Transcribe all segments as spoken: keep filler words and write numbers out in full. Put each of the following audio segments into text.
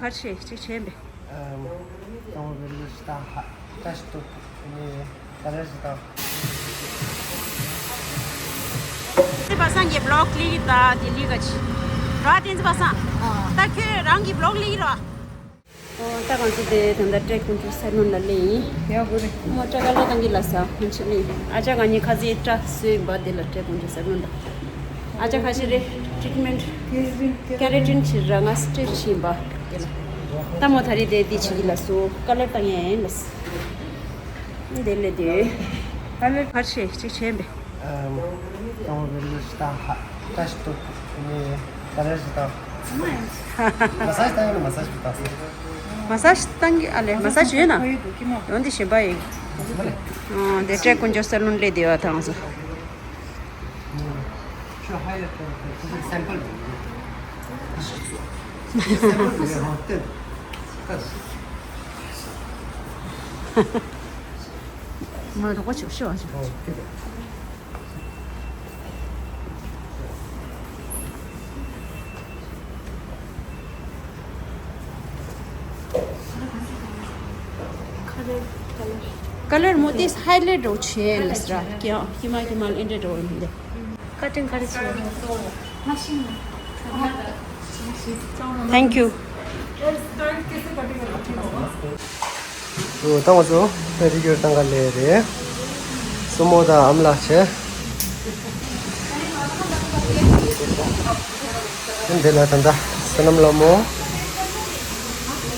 ཕར་ཆེ་ཅིག་ཆེན་པས། ཨམ། ཏོང་བེ་ལུ་སྟ་ཧ་ཏ་ཤི་ཏོ་ནི་ཏ་ར་ཤི་ཏོ། ཏེ་པ་སངས་ཀྱི་བི་ལོག་ལི་ད་དི་ལི་ག་ཆི། ར་ཏེན་ཙི་པ་སངས། ཨ། ད་ཁྱོད་རང་གི་བི་ལོག་ལི་ར། ཨོ་ད་ང་ཚོ་དེ་ད་ལྟ་ཏྲེ་ཀུན་ཆུ་ས་ནོན་ལ་ལེ་ཡིན། ཡ་གོ་རེ། མོ་ཏྲ་ཀ་ལ་དང་གི་ལ་ས་ཧུན་ཆི་ལེ་ཡིན། ཨ་ཅག་ང་ནི་ཁ་ཟི་ཏྲ་སུའི་བ་དེ་ལ་ཏྲེ་ཀུན་ཆུ་ས་ནོན་ལ། ཨ་ཅག་ཁ་ཤི་རེ་ཏྲིཊ་མེན་ཊི་ཀེ་རེ་ཊིན་ཆི་ར་ང་སི་ཊེ་ཊི་ཆི་བ་དེ་ལ། ད་མོ་ཐ་རི་དེ་དི་ཆི་གི་ལ་སུ་ཀ་ལར་དང་ཡ་ཡིན་ལ་སི། དེ་ལེ་དེ། ཀ་ལར་ཕར་ཆེ་ཅིག་ཆེན་པས། ཨམ། ཏོང་བེ་ལུ་སྟ་ཧ་ཏ་ཤི་ཏོ་ནི་ཏ་ར་ཤི་ཏོ། མ་སཱ་ཇི་བཏང་ཡོད་ན་མ་སཱ་ཇི་བཏང་སོང་། མ་སཱ་ཇི་བཏང་གི་ཨ་ལེ་མ་སཱ་ཇི་ཡོད་ན། ཡོང་དེ་ཞེན་པ་ཡིན། ཨོ་དེ་ཏྲེ་ཀུན་ཆུ་ས་ལུན་ལེ་དེ་བ་དང་སོ། མ་རོགས་པ་ཆོག་ཤོག་ཨ་ཆོག་ཀ་ལར་མོ་དེ་ཧའི་ལའིཊ་རོ་ཆེ་ལ་སི་ར་ཀྱང་ཀྱི་མ་ཀྱི་མ་ཨེ་འདྲ་རོ་མི་འདུག་ཀ་ཊིང་ག་རེ་བྱས། Thank you. ཨོ་ད་ང་ཚོ་པེ་ཌི་ཀིའུར་བཏང་ག་ལེ་རེད། སྲུ་མོ་དང་ཨམ་ལགས་བྱས། འདི་ལ་ད་ལྟ་སོ་ནམ་ལ་མོ།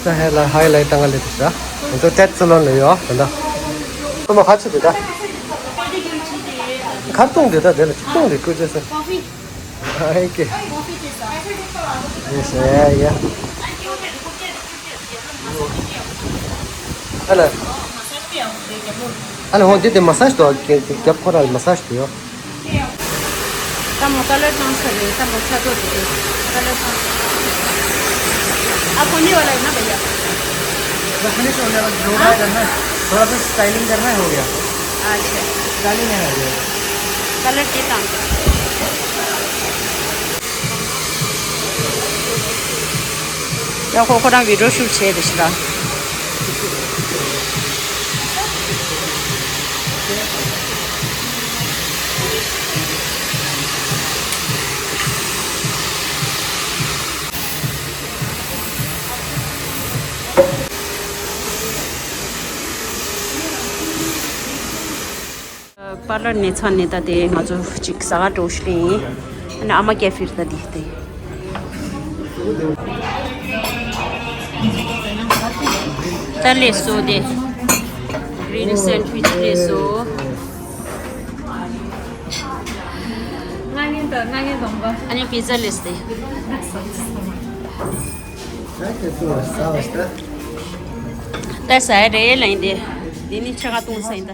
ད་ཧེ་ལ་ཧའི་ལའིཊ་བཏང་ག་ལེ་དེ་ཤ། ང་ཚོ་ཏེད་སི་ལོན་ལ་ཡོད་ད་ལྟ། སྲུ་མོ་ཁ་ཆུ་དེ་ད། ཁར་ཏུང་དེ་ད་དེ་ལ་ཆུ་ཏུང་དེ་ཀུ་ཅེ་སེ། ཨ་ཧེ་ཀེ། ཡེ་ཤེ་ཡ། ཨ་ལ། ཨ་ལ་ཧོ་འདི་དེ་མ་སཱ་ཇི་དོ་རྒྱབ་ཁོ་ར་མ་སཱ་ཇི་དོ་ཡོ། ད་མོ་ཀ་ལར་བཏང་ས་རེད། ད་མོ་ཆ་ཚོད་དེ་རེད། ཀ་ལར་བཏང་། ཨ་ཁོ་ནི་བ་ལ་ཡིན་ན་བ་ཡ། बस फिनिश होने वाला, जो रहा करना है, थोड़ा सा स्टाइलिंग करना है, हो गया। अच्छा। स्टाइलिंग है ना। ཀ་ལར་དེ་དང་། ཡ་ཁོ་ཁོ་རང་བི་ཌིའོ་ཤུཊ་བྱས་རེད་ཤི་ད། པར་ལར་ནས་ཚར་ནས་ད་དེ་ང་ཚོ་གཅིག་ཟ་ག་འགྲོ་ཤི་ཡིན། ཨ་ནི་ཨ་མ་ཀེ་ཧྥེར་ད་དེ་དེ། ད་ལས་སོ་དེ། གི་རིན་སེན་ཌི་ཝིཆ་ལས་སོ། ཨ་ནི་པི་ཛ་ལས་དེ། ད་ཟ་ཡ་རེད་ལ་ཡིན་དེ། དེ་ནི་ཆ་ག་བཏུང་ས་ཡིན་ད།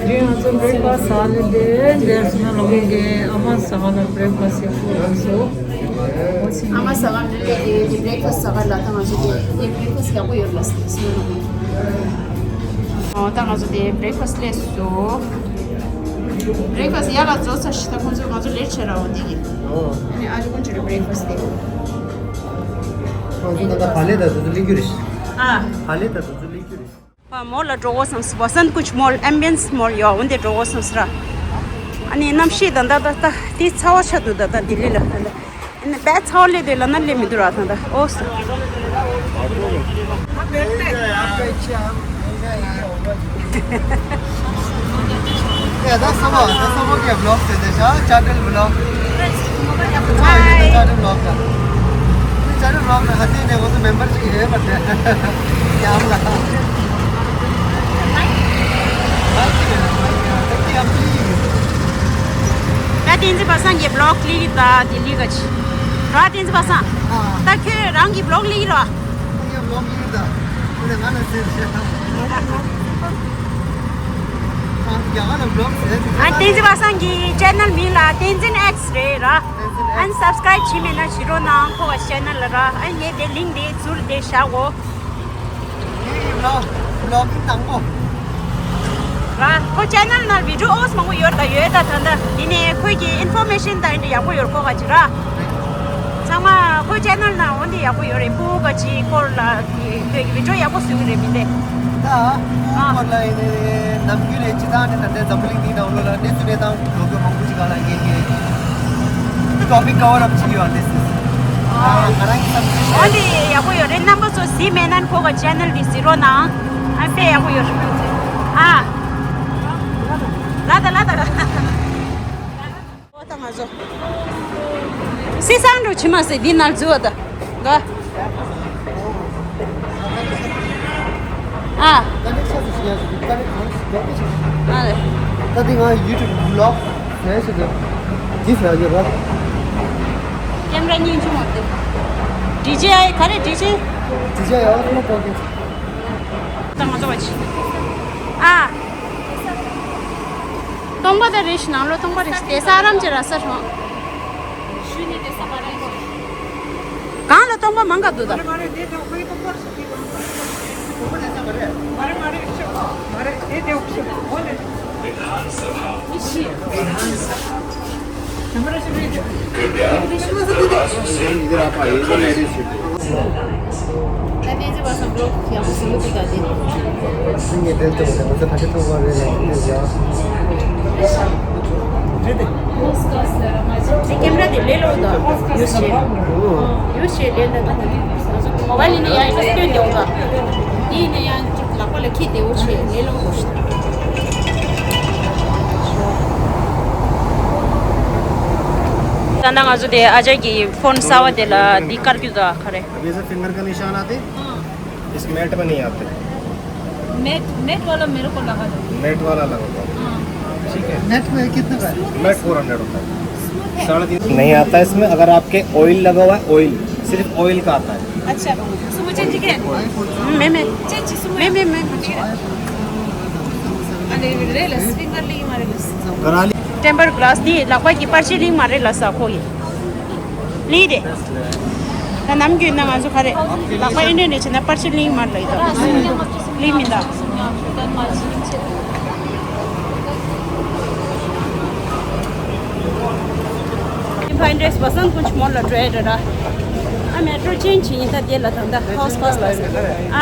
རྗེས་ང་ཚོ་བྷི་རེག་ཕ་སི་ཟ་ནས་དེ་འདིར་སོང་ན་ལོ་མོ་གི་ཨ་མ་ཟ་ག་ལ་བྷི་རེག་ཕ་སི་ཡག་པོ་ཡོད་སོ། ཨ་མ་ཟ་ག་ནས་དེ་དེ་བྷི་རེག་ཕ་སི་ཟ་ག་ལ་ད་ང་ཚོ་དེ་དེ་བྷི་རེག་ཕ་སི་ཡག་པོ་ཡོད་ལ་སོང་ན་ལོ་མོ། ཨོ་ད་ང་ཚོ་དེ་བྷི་རེག་ཕ་སི་ལས་སོ། བྷི་རེག་ཕ་སི་ཡག་ལ་རྫོགས་ཚར་ཤི་ད་ཁོང་ཚོ་ང་ཚོ་ལེཊ་བྱས་ར་འོ་དེ་གི། ཨ་ནི་ཨ་ཅག་ཀུན་ཆུ་རེ་བྷི་རེག་ཕ་སི་དེ། ཁོང་ཚོ་ད་ད་བ་ལེ་ད་དུ་དུ་ལིང་གུ་རེ་ཤི། ཨ། བ་ལེ་ད་དུ་དུ་ལིང་གུ་རེ་ཤི། པ་མོལ་ལ་འགྲོ་དགོས་བསམ་སི་བ་སན་ཀུཆ་མོལ་ཨེམ་བི་ཡན་སི་མོལ་ཡོད་འོན་ཏེ་འགྲོ་དགོས་བསམ་སི་ར། ཨ་ནི་གནམ་གཤིས་དང་ད་ད་ད་དེ་ཚ་བ་ཆགས་འདུག་ད་ད་ལྡི་ལི་ལ་ད་ད་ཨ་ནི་བས་ཚ་བ་སླེབས་དུས་ལ་ན་སླེབས་མི་འདུག་ར་ད་ད་ཨོ་སི། ཡ་ད་སོ་མ་ད་སོ་མ་གི་བི་ལོག་ཟེར་ཏེ་ཤ་ཅ་ཏལ་བི་ལོག་ཅ་ཏལ་བི་ལོག་ད་ཅ་ཏལ་བི་ལོག་ན་ཧ་ཏི་ནས་ང་ཚོ་མེམ་བར་ཅིག་ཡོད་པ་དེ་ཡང་ལ། ད་བསྟན་འཛིན་པ་སངས་ཀྱི་བི་ལོག་ལི་ད་དི་ལི་ག་ཆི། ར་བསྟན་འཛིན་པ་སངས། ད་ཁྱོད་རང་གི་བི་ལོག་ལི་ར། ཨ་བསྟན་འཛིན་པ་སངས་ཀྱི་ཅེ་ནལ་མིང་ལ་བསྟན་འཛིན་ཨེག་སི་རེད་ར། ཨན་སབ་སི་ཀ་རེབ་བྱས་མེད་ན་བྱེད་རོགས་གནང་། ཁོ་ག་ཆེ་ནལ་ལ་ར། ཨན་ངས་དེ་ལིང་དེ་ཟུར་དེ་བཞག་གོ། ངའི་བི་ལོག་བི་ལོག་གི་དང་པོ། ར་ཁོ་ཆེ་ནལ་ནང་བི་ཌིའོ་ཨོས་མང་པོ་ཡོད་ད། ཡོད་ད། ད་ད་འདི་ནས་ཁོས་ཀྱི་ཨིན་ཕོར་མེ་ཤན་ད་འདི་ཡག་པོ་ཡོད། ཁོ་ག་ཅི་ར། ཚང་མ་ཁོ་ཆེ་ནལ་ནང་འོ་འདི་ཡག་པོ་ཡོད་རེད། སྤུ་གུ་ག་ཅི་སྐོར་ལ་བི་ཌིའོ་ཡག་པོ་བཟོ་གི་རེད་མི་འདི། ད་ཨ་སྐོར་ལ་ཡིན་ནའི་ནམ་རྒྱུན་ནས་སྤྱི་བཏང་ནས་ད་ལྟའི་འཛམ་བུ་གླིང་འདིའི་ནང་ལོགས་ལ་གནས་ཚུལ་གནས་སྟངས་ལོ་རྒྱུས་མང་པོ་ཞིག་ག་ལ་ངེས་ངེས་ཊོ་པིག་ཀ་བར་ཨབ་བྱེད་ཀྱི་ཡོད། འདི་སི་ཨ་ང་རང་གི་བསམ་ཚུལ་ཞུ། འོ་འདི་ཡག་པོ་ཡོད་རེད། རྣམ་པ་ཚོ་གཟིགས་མེད་ན་ཁོ་ག་ཆེ་ནལ་འདི་གཟིགས་རོགས་གནང་། ཨ་དཔེ་ཡག་པོ་ཡོད་རེད། ཨ་ལ་ད་ལ་ད་ལ། འོ་ད་ང་ཚོ་སི་སང་འགྲོ་ཕྱི་མ་ཟེར་འདི་ནར་འཛུལ་བ་ད་ག་ཨ། ད་ནི་ཆ་ཚང་ཞིག་ཡང་ཞིག་ད་ནི་གང་ཞིག་ལོག་པ་ཞིག་ཨ་ལེ། ད་དེ་ང་ཡུ་ཊུབ་ལོག་ཟེར་ཞིག་ད་ཅི་ཟེར་ཡོད་ར། ཀེམ་ར་གཉིས་ཆུང་བ་དེ། ཌི་ཇེ་ཨའི་ག་རེ་ཌི་ཇེ། ཌི་ཇེ་ཨའི་ཨོ་སི་མོ་པོ་ཀེ། ད་ང་ཚོ་བ་ཆི། ཨ། སྟོང་པ་དེ་རེད་ཤི་ནང་ལོ་སྟོང་པ་རེད་ཤི་དེ་ས་རམ་ཅེ་ར་ས་ཤོང་། གང་ལ་སྟོང་པ་མང་ག་འདུག་ད། ཀེམ་ར་དེ་ལས་སླ་པོ་འདུག་ཡུ་སི་བྱེད། ཡུ་སི་བྱེད་ལས་སླ་པོ་འདུག་མོ་བྷལ་ཡིན་ན་ཡང་ཡང་སྟོན་བདེ་པོ་འདུག་འདི་ཡིན་ན་ཡང་ཅིག་ལག་པ་ལ་འཁྱེར་བདེ་པོ་བྱེད་ལས་སླ་པོ་འདུག་ད་ལྟ་ང་ཚོ་དེ་ཨ་ཅག་གི་ཕོན་གསར་པ་དེ་ལ་འདི་དཀར་རྒྱུ་དང་ག་རེ། अभी ऐसे फिंगर का निशान आते हैं, इस मैट में नहीं आते। मैट, मैट वाला मेरे को लगा दो। मैट वाला लगा दो। हाँ। ठीक है। नेट में कितने का है? मैट फ़ोर हंड्रेड होता है। स्मूथ है। साढ़े तीन नहीं आता है इसमें। अगर आपके ऑयल लगा हुआ है, ऑयल, सिर्फ ऑयल का आता है। अच्छा, सुबह चेंज किया? मैं, मैं। चेंज सुबह। मैं, मैं, मैं। अरे, रे, लस, फिंगर ले, मारे लस। करा ली। टेम्पर्ड ग्लास दी, लगभग की पर्ची लिंग मारे लसा कोई। ལི་རེད། ད་ནམ་རྒྱུན་ན་ང་ཚོ་ག་རེ་ལག་པ་ཨེ་འདྲ་ནས་བྱས་ན་པར་ཆས་ལིང་མར་ལ་ཡོད། ལིང་མིན་ད། ཕ་འདྲེས་བ་སང་ཀུན་ཆ་མོར་ལ་འགྲོ་ཡ་རེད་ར། ཨ་མེ་ཊོ་ཅེན་ཇི་ཡིན་ད་དེ་ལ་ད་ད་ཧའོ་སི་ཕ་སི་ལ་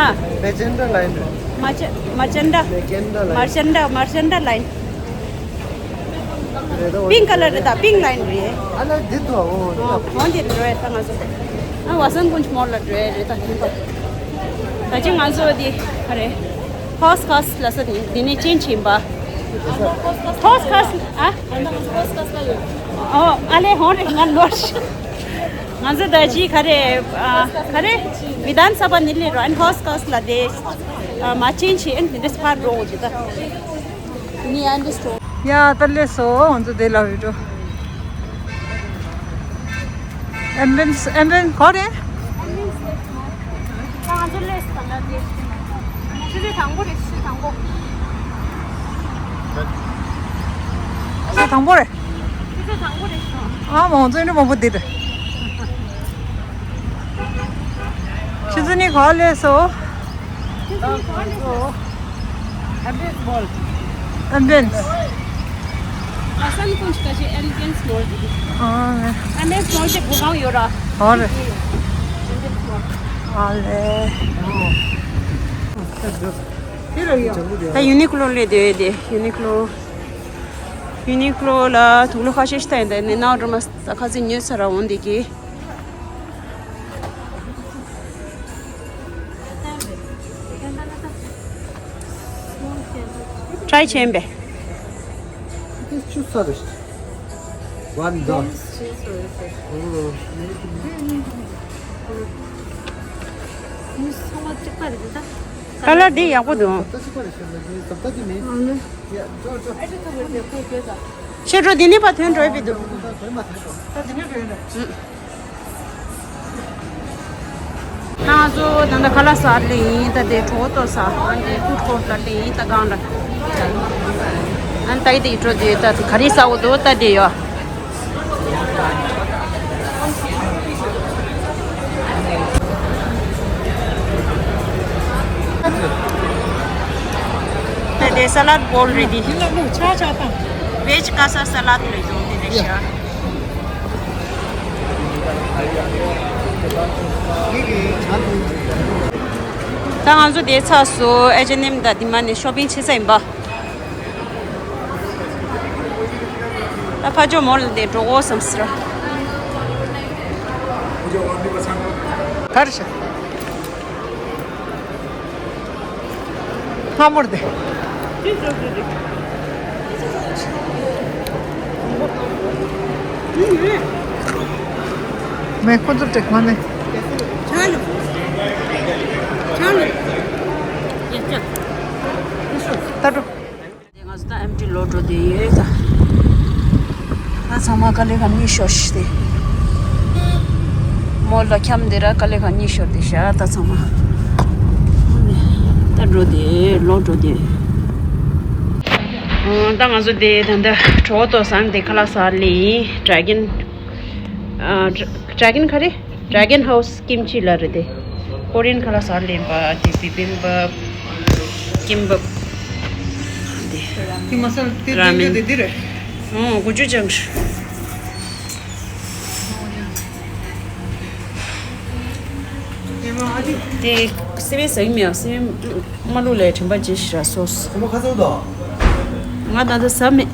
ཨ། Magenta line རེད། མ་ཅེ་མ་ཅེན་ཌ། Magenta line། མར་ཅེན་ཌ་མར་ཅེན་ཌ་ལ་ཡིན། པིང་ཀ་ལར་རེད་ད། པིང་ལ་ཡིན་རེད། ཨ་ལ་འདི་དུ་འོ་འོ་འདི་འགྲོ་ཡ་ད་ང་ཚོ། ཨ་བ་སང་ཀུན་ཆ་མོར་ལ་འགྲོ་ཡ་རེད་ད་ཡིན་པ། ད་ཅི་ང་ཚོ་འདི་ག་རེ། ཧའོ་སི་ཕ་སི་ལ་ས་འདི་འདི་ནས་ཅེན་ཇི་ཡིན་པ། ཧའོ་སི་ཕ་སི་ཨ། ཨོ་ཨ་ལེ་ཧོན་རེ་ང་ལོར་ང་ཚོ་ད་ཅི་ག་རེ་ཨ་ག་རེ། བི་དྷཱན་ས་བྷ་ནི་ལི་རོ་ཨན་ཧའོ་སི་ཕ་སི་ལ་དེ་ཨ་མ་ཅེན་ཇི་ཨན་དེ་འདྲ་སི་ཕར་འགྲོ་འོ་ཅི་ད། ཡ་ད་ལེ་སོ་ང་ཚོ་དེ་ལ་བི་ཌིའོ། ཨེམ་བན་སི་ཨེམ་བན་སི་ག་རེ། ང་ཚོ་ལས་དང་ལ་དེ་ཆུ་ཚོད་དང་པོ་རེད། ཆུ་ཚོད་དང་པོ། ཆུ་ཚོད་དང་པོ་རེད། ཆུ་ཚོད་དང་པོ་རེད་ཤོག་ཨ་མང་ཚོ་ནི་མང་པོ་དེ་རེད། ཁྱེད་ཚོ་ནི་ག་ལས་སོ། ཁྱེད་ཚོ་ནི་ག་ལས་སོ། ཨེམ་བན་སི་མོལ། ཨེམ་བན་སི། ཨ་སན་ཀུན་ཆ་ཀ་ཅི་ཨེམ་བན་སི་མོལ་དེ། ཨ་ཨེམ་བན་སི་མོལ་དེ་གོ་གང་ཡོད་ར། ཧོ་རེད། ཨེམ་བན་སི་མོལ། ཨ་ལེ། ད་ཡུ་ནི་ཀློ་ལས་དེ་དེ་ཡུ་ནི་ཀློ། ཡུ་ནི་ཀློ་ལ་དུག་ལོག་ཁ་ཤས་ཤིག་ད་ཡིན་ད་ནི་ནའོ་འགྲོ་མ་ས་ཁ་ཚིག་ཉོས་ཚར་ར་འོང་དེ་གི། ཊྲའི་བྱེད་པས། This is two service. One dot. ཀ་ལར་འདི་ཡག་པོ་འདུག་ཤེས་འགྲོ་འདི་ནི་པ་ཐོན་འགྲོ་ཡི་འདུག་ང་ཚོ་ད་ལྟ་ཁ་ལག་ཟ་ལེ་ཡིན། ད་དེ་གྲོ་ཏོ་ཟ། ཨ་ནི་ཕུཌ་ཀོར་ལ་ལེ་ཡིན། ད་གང་ལ་ཨ་ནི་ད་ཡི་དེ་ཡི་འགྲོ་དེ་ད་ག་རེ་ཟ་འོ་དོ་ད་དེ་ཡོ། དེ་ས་ལད་བོལ་རེད་དེ། ཆ་ཆ་དང་། བེཇ་ཀ་ས་ས་ལད་རེད་ཡོང་དེ་རེད་ཤག་ད་ང་ཚོ་དེ་ཚགས་སུ་ཨེ་ཆི་ཨེན་ཨེམ་དང་དེ་མ་ནས་ཤོ་པིང་བྱེད་ས་ཡིན་པ། ད་ཕ་ཇོ་མོ་ལ་དེ་འགྲོ་གོ་བསམ་སི་ར། གར་ཤ། ལྷ་མོར་དེ། མེ་ཁོ་ཚོ་དྲེག་མ་ནས། ད་འགྲོ། ང་ཚོ་ད་ཨེམ་ཊི་ལོ་འགྲོ་དེ་ཡོད་ད། ད་ཚང་མ་དཀའ་ལས་ཁག་གཉིས་ཤོར་ཤི་དེ། མོལ་ལ་འཁྱམ་དེ་ར་དཀའ་ལས་ཁག་གཉིས་ཤོར་དེ་ཤ་ད་ཚང་མ། ད་འགྲོ་དེ་ལོ་འགྲོ་དེ། ད་ང་ཚོ་དེ་ད་ལྟ་གྲོགས་ཏོ་སང་དེ་ཁ་ལག་ཟ་ལེ་ཡིན། ཌ་ར་གན། ཌ་ར་གན་ག་རེ། ཌ་ར་གན་ཧའུ་སི་ཀིམ་ཅི་ལ་རེད་དེ། ཀོ་རི་ཡན་ཁ་ལག་ཟ་ལེན་པ་དེ་བི་བིམ་བབ། ཀིམ་བབ། དེ། དེ་མ་ཟ་དེ་ར་མེན། དེ་དེ་རེད། ཨོ་གོ་ཅུ་ཅང་ཤ། དེ་སི་བེ་ཟ་གི་མེད་ཨ། སི་བེ་མ་ལུག་ལས་དྲན་པ་ཇི་ཤི་ར་སོ་སི། ང་ད་ལྟ་ཟ་མེད།